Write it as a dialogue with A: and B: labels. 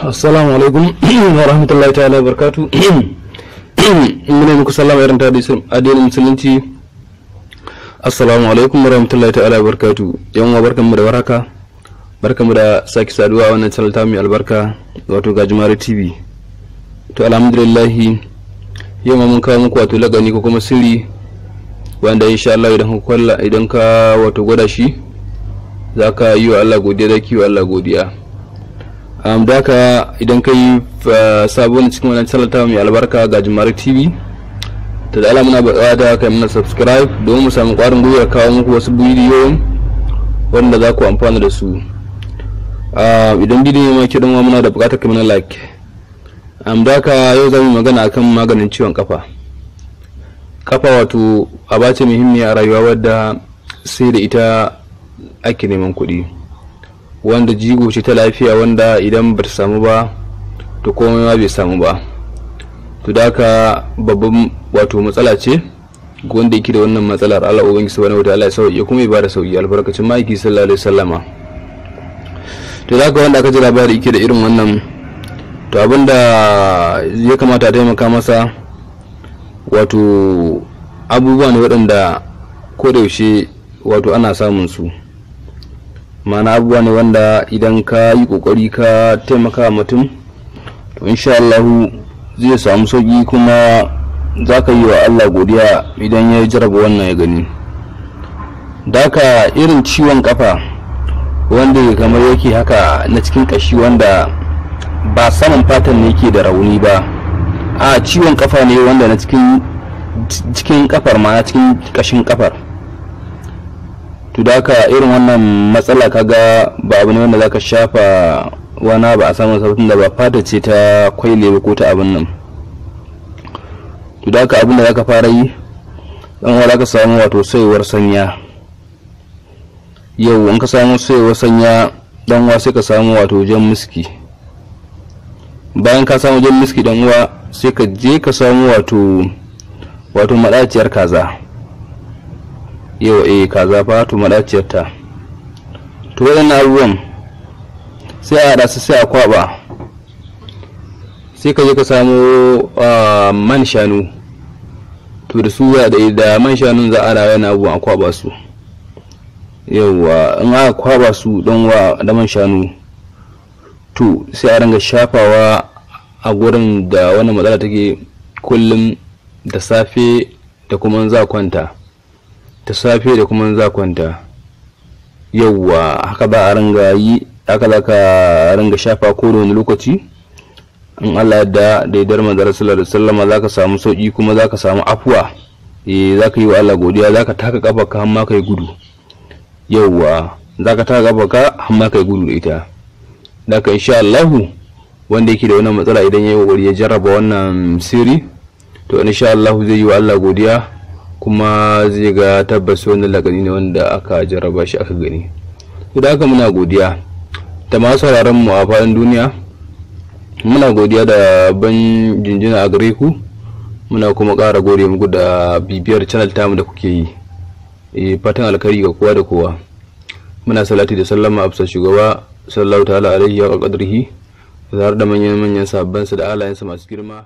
A: Assalamu alaikum wa rahmatullahi ta'ala wa barakatu. Muna muku sallama irin ta addinin musulunci. Assalamu alaikum wa rahmatullahi ta'ala wa barakatu. Yan uwa, barkanmu da warhaka. Barkanmu da sake saduwa a wannan channel ta mai albarka, wato Gajimare TV. To, alhamdulillah, yau ma mun kawo muku wato lagani ko kuma sirri wanda insha Allah idan ka kwalla, idan ka wato gwada shi, zaka yi wa Allah godiya, zaki yi wa Allah godiya. Da haka idan ka yi sabon cikin wannan channel ta mai albarka Gajimare TV, ta da Allah muna buƙata kai mana subscribe domin mu samu ƙwarin gwiwa kawo muku wasu bidiyoyin wanda za ku amfana da su. Idan bidiyon ma ke dan muna da buƙatar kai mana like. Da haka yau za mu magana akan maganin ciwon kafa. Kafa wato aba ce muhimmiya a rayuwa wadda sai da ita ake neman kuɗi, wanda jigo ce ta lafiya, wanda idan ba ta samu ba to komai ma bai samu ba. To da haka babban wato matsala ce ga wanda yake da wannan matsalar. Allah ubangiji subhanahu wataala ya sauke kuma ya bada sauki albarkacin ma'aiki sallallahu alaihi wasallama. To da haka wanda aka ji labari yake da irin wannan, to abinda ya kamata a taimaka masa wato abubuwa ne waɗanda ko da yaushe wato ana samun su, ma'ana abubuwa ne wanda idan ka yi kokari ka taimaka mutum, to insha Allah zai samu sauki, kuma za ka yi wa Allah godiya idan ya jarraba wannan ya gani. Da haka irin ciwon kafa wanda kamar yake haka na cikin kashi, wanda ba saman fatan ne yake da rauni ba, a ciwon kafa ne wanda na cikin kafar, ma cikin kashin kafar. To da haka irin wannan matsala kaga ba abu ne wanda zaka shafa wana ba a samu sabon da ba fata ce ta kwaile ba ko ta abin nan. To da haka abin da zaka fara yi, dan uwa, zaka samu wato saiwar sanya. Yau in ka samu saiwar sanya, dan uwa, sai ka samu wato jan miski. Bayan ka samu jan miski, dan uwa, sai ka je ka samu wato madaciyar kaza. Yau kaza fa, to madaciyar ta. To waɗannan abubuwan sai a haɗa su, sai a kwaba, sai ka je ka samu man shanu. To da su da man shanun za a rawa yana abubuwan a kwaba su. Yauwa, in aka kwaba su don wa da man shanu, to sai a ringa shafawa a gurin da wannan matsala take kullum da safe da kuma za kwanta, da safe da kuma za kwanta. Yauwa, haka za a ringa yi, haka za ka ringa shafa ko da wani lokaci. In Allah yadda da yardar manzon sallallahu alaihi wasallama za ka samu sauki kuma za ka samu afuwa. Za ka yi wa Allah godiya, za ka taka kafa ka har ma kai gudu. Yauwa, za ka taka kafa ka har ma kai gudu da ita. Da ka insha Allah wanda yake da wannan matsala, idan ya yi kokari ya jarraba wannan sirri, to insha Allah zai yi wa Allah godiya kuma zai ga tabbas wannan lakani ne wanda aka jarraba shi aka gani. To da haka muna godiya da masu sauraron mu a faɗin duniya, muna godiya da ban jinjina a gare ku, muna kuma ƙara gode muku da bibiyar channel tamu da kuke yi. Fatan alkhairi ga kowa da kowa. Muna salati da sallama a bisa shugaba sallallahu ta'ala alaihi wa qadrihi, tare da manyan manyan sabban da alayensa masu girma.